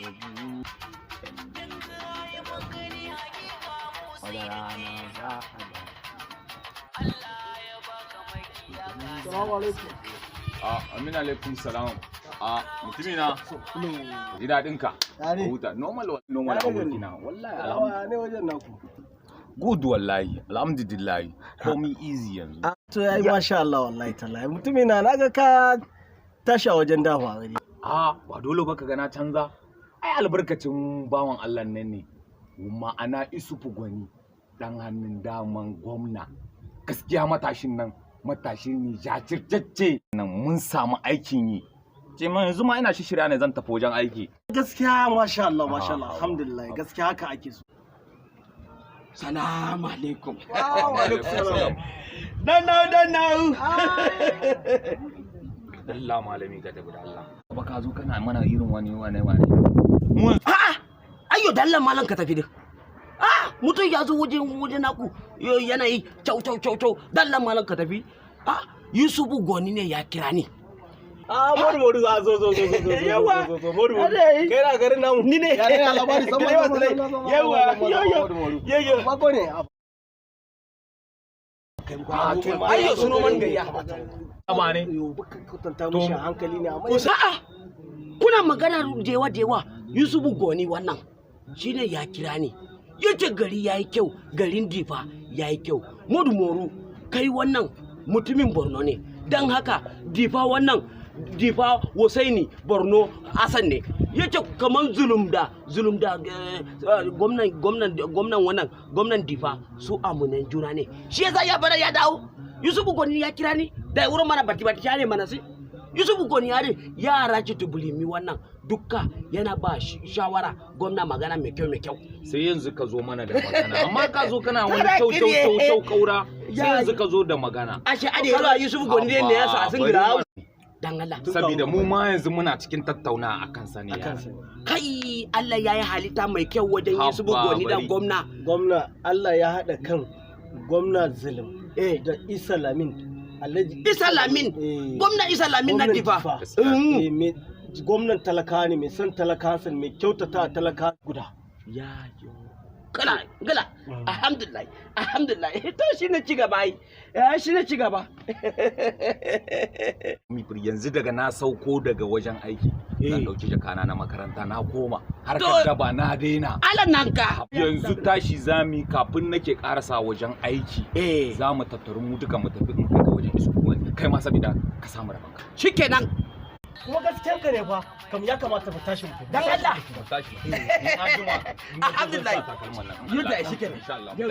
Rabu. Wata rana za a dace. Salamu alaikum. A, amin, alaikum salam. A, mutumina, ji daɗin ka. Ya ne? Huta normal, normal. Ya ne gari? Abokina, wallahi alhamdulillah. Yawa ne wajen naku? Good, wallahi, alhamdulillah, komi easy yanzu. To yayi, masha Allah, wallahi tallahi. Mutumina, naga ka tashi a wajen dafa gari. A, ba dole ba ka ga na canza ai, albarkacin bawan Allah nan ne, ma'ana Isufu Gwani, dan hannun daman gwamna. Gaskiya matashin nan matashi ne jajirtacce nan. Mun samu aikin yi, ce ma yanzu ma ina shishirya ne zan tafi wajen aiki. Gaskiya masha Allah, masha Allah, Ah, alhamdulillah, gaskiya haka ake so. Salamu alaikum. Wa alaikum salam. Danau, danau. Allah malami, ka tafi da Allah ba, ka zo kana mana irin wani wani wani. A'a, ayyo dallan malam, ka tafi din. Ah, mutum ya zo wajen naku yana yi cau cau cau cau, dallan malam ka tafi. Ah, Yusufu Goni ne ya kira ni. Ah, Modu Modu, ah, zo zo zo zo zo. Yawa. Zo zo, Modu Modu. Adai. Kai na garin namu. Ni ne. Ya ne labari sama Yawa, sama, sama, sama, yawa, sama, yawa. Modu Modu. Yawa. Bako ne. Ayyo suno man gayya. Ba ne. Yo, baka kwatanta mishi a hankali ne amma. A'a, kuna magana dewa dewa. Yusufu Goni wannan shine ya kira ni. Yace gari yayi kyau, garin Difa yayi kyau. Modu Moru, kai wannan mutumin Borno ne. Dan haka Difa wannan Difa Wasaini Borno Asan ne. Yace kaman zulum da gwamnan wannan gwamnan Difa su amunan juna ne. Shi yasa ya bada ya dawo. Yusufu Goni ya kira ni da wurin mana bati bati ne mana sai. Yusufu Goni yare yara ce tubulimi wannan dukka yana ba shawara gwamna magana mai kyau mai kyau. Sai yanzu ka zo mana da magana, amma ka zo kana wani cau cau cau cau kaura, sai yanzu ka zo da magana. Ashe ade yaro Yusufu Goni ne ya sa sun gira. Dan Allah. Saboda mu ma yanzu muna cikin tattauna a kansa ne yara. Kai, Allah ya yi halitta mai kyau wajen Yusufu Habba, Goni da bari. gwamna. Gwamna, Allah ya haɗa kan gwamna Zulum da Isa Lamin. Alhaji Isa Lamin. Gwamna Isa Lamin na Gwamnan Difa. Difa. Gaskiya. Gwamnan talaka ne, mai son talaka, san mai kyautata talaka guda. Ya yo. Gala gala. Alhamdulillah. Alhamdulillah. To shi ne ci gaba ai. Eh, shi ne ci gaba. Yanzu daga na sauko daga wajen aiki zan dauki jakana na makaranta na koma harkar daba, na daina. Ala nan ka. Yanzu tashi zami kafin nake karasa wajen aiki, za mu tattaru mu duka mu tafi in kai ka wajen Isu wani, kai ma saboda ka samu rabanka. Shikenan. Kuma gaskiyar ka ne fa kam, ya kamata mu tashi mu tafi. Dan Allah. Mu tashi. In an jima, in na je zan Alhamdulillah. sa takalman nan. Yadda, shikenan. Insha Allah. Yau.